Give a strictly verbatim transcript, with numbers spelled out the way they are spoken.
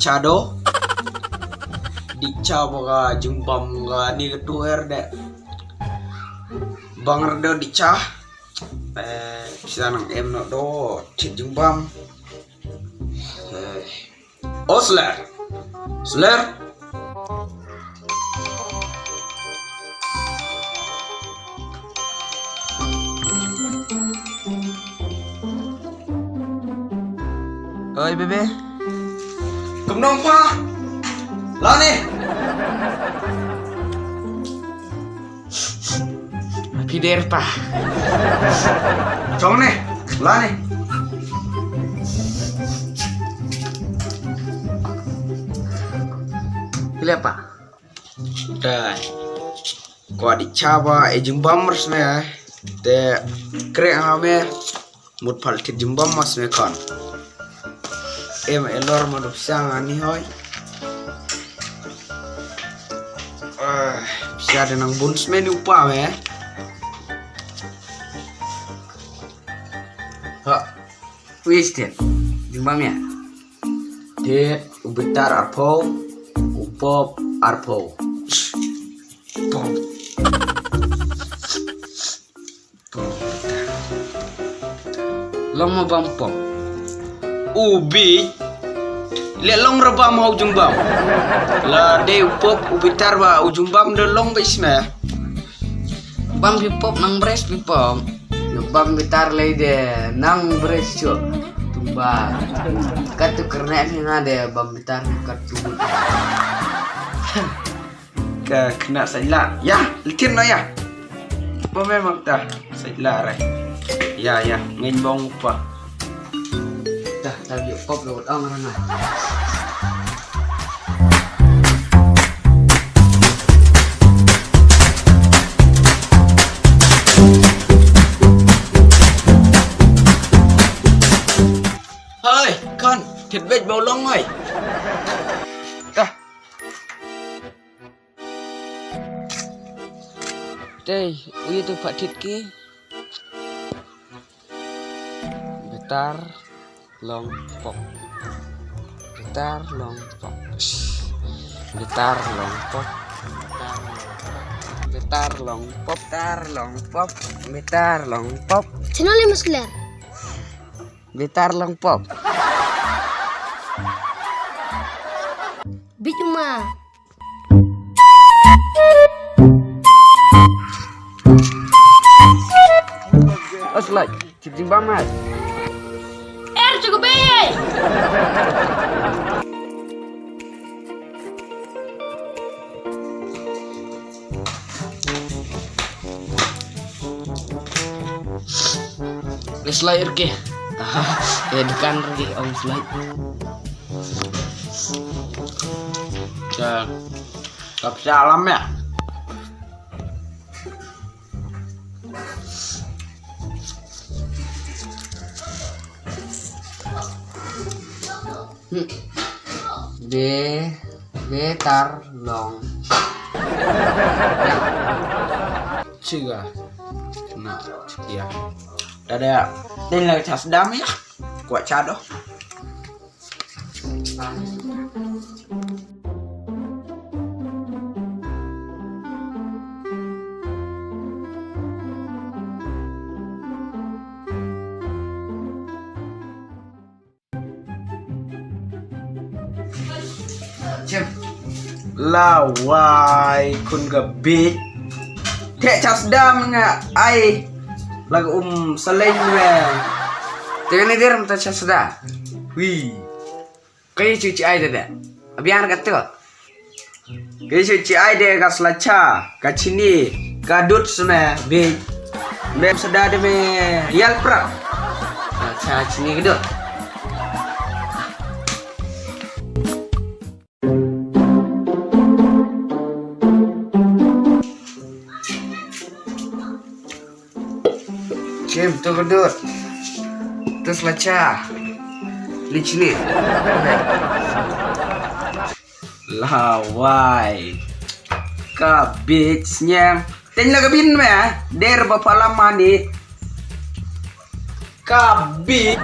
Cha do. Dih cha ba ka jingbam ka ni ka tuer de. Bang re do dih cha. Eh, pisa nang em no do. Chit jingbam. Eh. O sler. Sler. Oi, bebe. Kumno pa? Lane. Phi der pa. Chong ne. Lane. Phi leh pa. Dai. Kwah dih cha ba e jingbam re sme. Te kreh ha me. Mut phal thied jingbam ma sme khon. Em e lor ma dup siang ani hoi. Ah, pisa de nang bun sme ni u pa me. Ha. Wis thied. Jingbam ïa. Thied, u bitar arphew, u pop arphew. Pop. Long ma bam pop. U bi. Leh long re bam ha u jingbam. La dei u pop u bitar ba u jingbam de long ba isme. Bam phi pop nang bres phi pop. Yo bam bitar lei de nang bres cho. Tumba. Kat tu kernet hi nga de bam bitar kat tu. Ka kena sa ila. Ya, litin no ya. Pom memang ta sa ila re. Ya, ya, ngin bong pa. Dah, dah yuk pop lo ong ranga. Hoi, kon, thied bej bau long hoi. Dah. Tei, u ïa tu pat thied ki. Bitar long pop. Bitar long pop. Bitar long pop. Bitar long pop. Bitar long pop. Bitar long pop. Channel ini musler. Bitar long pop. Bit uma. Aslai, chip jingbam mai. Er cukup eh. Slide ke. Eh, dukan lagi om slide. Ka, ka pisa alam ya. Hmm. Be, be tar long. Chiga. Na, chiga. Dada, din lagi cas dam ya. Kuat cado. Chem. Lawai khun ka bit. Te chas dam nga ai. Lag um saleng we. Te ne der mta chas da. Wi. Kai chu chi ai de de. Abian ka to. Ka shu chi ai de ka sla cha, ka chini, ka dud sne, bi. Mem sada de me yal pra. Ka cha chini ka dud. Kim, tu ka dud. Tu sla cha. Ni chini. Lawai. Ka bit sniang. Teng la ka bin me. Der ba pala mani. Ka bit.